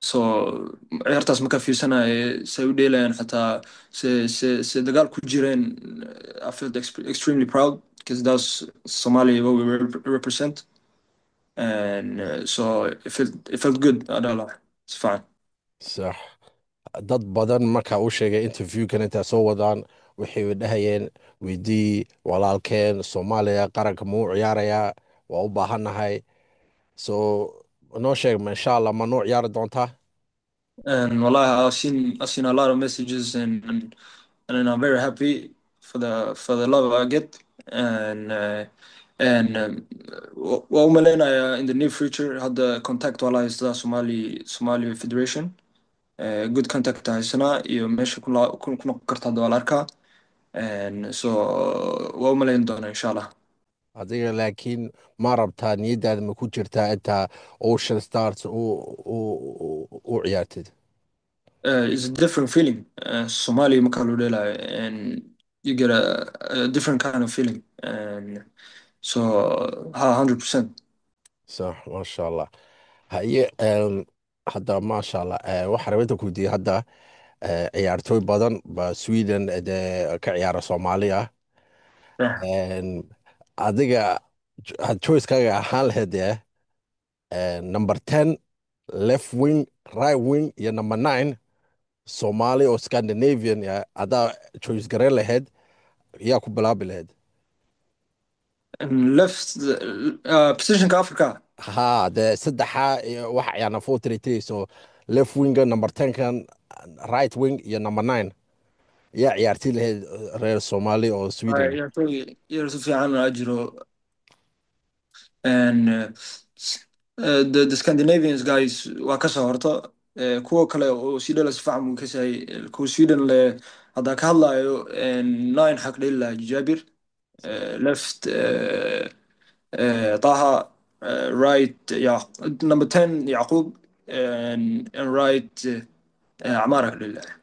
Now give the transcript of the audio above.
So ciyaartaas markaa fiirsanaya say u dheelayaan, xataa se dagaal ku jireen, I felt extremely proud because that's Somalia, what we represent, and so it felt good adala si fiican. Sax. Dad badan markaa u sheegay interviewkan intaa soo wadaan, waxay dhahayeen: "Weydii walaalkeen, Soomaaliya qaranka muu ciyaarayaa? Waa u baahannahay." So noo sheeg, ma insha Allah ma noo ciyaari doontaa? And wallahi, I've seen a lot of messages, and I'm very happy for the love I get, and waa u maleynayaa in the near future. Hadda contact waa la haystaa Somali Federation, good contact haysanaa iyo meesha ku noqon karta hadda waa la arkaa, and so waa u malayn doonaa insha Allah. Adiga laakiin ma rabtaa? Niyadaada ma ku jirtaa intaa Ocean Stars u ciyaartid? It's a different feeling. Somali marka loo dheelayo, and you get a different kind of feeling, and so ha, 100%. Sax, maasha Allah. Haye, hadda maasha Allah, waxaa rabay ku weydiiyey hadda, ciyaartooy badan ba Sweden dee ka ciyaara Soomaaliya. Adiga choicekaaga ahaan lahayd dee number 10, left wing, right wing iyo number 9, Soomaali oo Scandinavian ya adaa choice gareyn lahayd, yaa ku bilaabi lahayd? And left positionka Africa? Ha, dee saddexaa iyo waxa ciyaarna 4-3-3, so left winga, number 10kan, right wing iyo number 9, yaa ciyaartii lahayd reer Soomaali oo Sweden? Ciyaartooy yar si fiican aa jiro, and the Scandinavians guys waa ka soo horta. Kuwa kale oo sii dhala si fiican buu kasayay. Kuwa Sweden le haddaa ka hadlayo, nine xaq dheli lahaa Jabir, left Taha, right, yeah, number 10 Yaqub, and right Amara dheli lahaa.